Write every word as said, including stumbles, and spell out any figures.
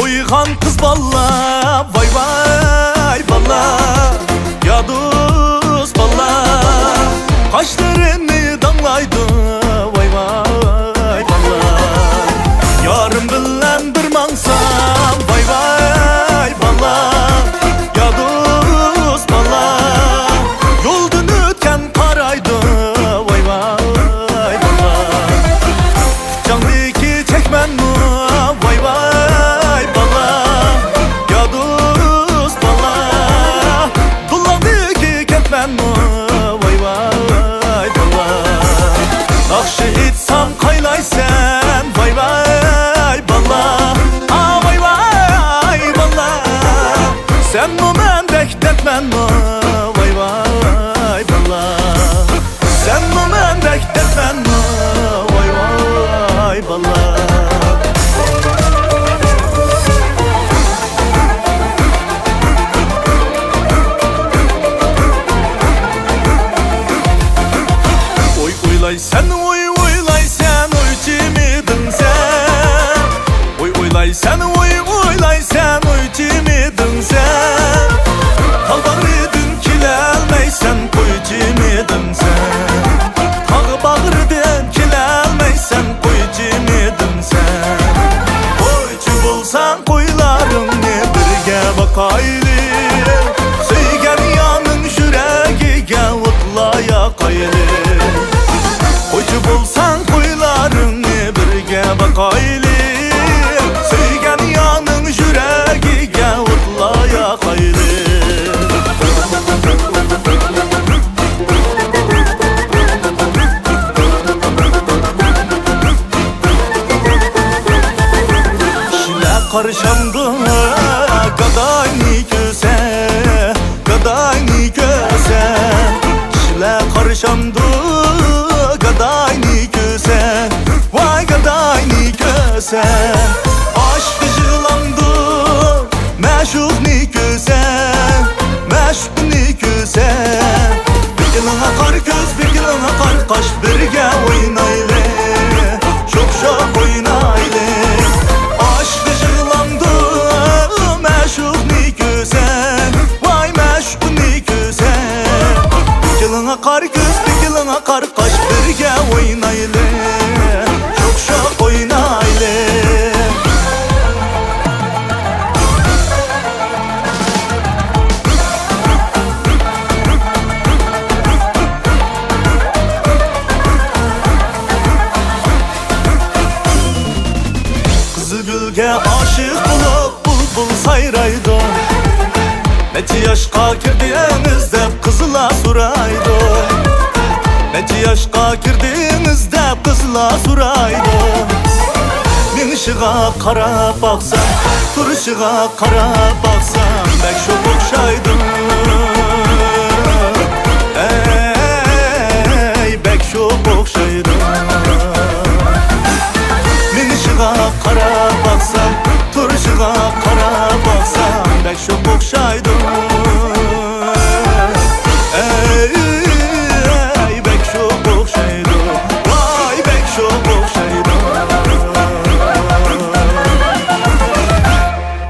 ئويغان قىز بالا، ۋاي ۋاي بالا، يا دوست بالا، قاشلىرىنى داڭلايدۇ، ۋاي ۋاي بالا. يارىم بىلەن بىر ماڭسام، ۋاي ۋاي بالا، يا دوست بالا، يولدىن ئۆتكەن قارايدۇ، ۋاي ۋاي بالا. جاڭدىكى چەكمەنمۇ، ۋاي ۋاي بالا، يا دوست بالا. دۇللاڭدىكى كەتمەنمۇ، ۋاي ۋاي بالا. ناخشا ئېيتسام قايلايسەن، ۋاي ۋاي بالا، ئا، ۋاي ۋاي بالا. سەنمۇ مەندەك دەردمەنمۇ، ۋاي ۋاي بالا. سەنمۇ مەندەك دەردمەنمۇ، ۋاي ۋاي بالا. ئوي ئويلايسەن، ئوي ئويلايسەن، ئوي جىمىدىڭ سەن. ئوي ئويلايسەن، ئوي ئويلايسەن، ئوي جىمىدىڭ سەن. تاغ باغرىدىن كېلەلمەيسەن، قوي جىمىدىڭ سەن. تاغ باغرىدىن كېلەلمەيسەن، قوي جىمىدىڭ سەن. قويچى بولساڭ قويلارىڭنى بىرگە باقايلى. سۆيگەن يارنىڭ يۈرەكىگە ئوتلار ياقايلى. قويچى بولساڭ قويلارىڭنى بىرگە باقايلى. سۆيگەن يارنىڭ يۈرەكىگە ئوتلار ياقايلى. كىشىلەر قارشامدا گاداينى كۆرسە، گاداينى كۆرسە. كىشىلەر قارشامدا گاداينى كۆرسە، ۋاي گاداينى كۆرسە. ئاشىق يىغلاڭدا مەشۇقنى كۆرسە، مەشۇقنى كۆرسە. بىكىلىڭا قارا كۆز، بىكىلىڭا قارا قاش، بىرگە ئوينايلى، شوخ-شوخ ئوينايلى. ئاشىق يىغلاڭدا مەشۇقنى كۆرسە، ۋاي مەشۇقنى كۆرسە. بىكىلىڭا قارا كۆز، بىكىلىڭا قارا قاش، بىرگە ئوينايلى، شوخ-شوخ ئوينايلى. قىزىلگۈلگە ئاشىق بولۇپ بۇلبۇل سايرايدۇ. نەچچە ياشقا كىردىڭىز دەپ قىزلار سورايدۇ. نەچچە ياشقا كىردىڭىز دەپ قىزلار سورايدۇ. مېڭىشىغا قاراپ باقسام، تۇرۇشىغا قاراپ باقسام، بەك شوخ ئوخشايدۇ. ئەي، بەك شوخ ئوخشايدۇ. مېڭىشىغا قاراپ باقسام، تۇرۇشىغا قاراپ باقسام، بەك شوخ ئوخشايدۇ.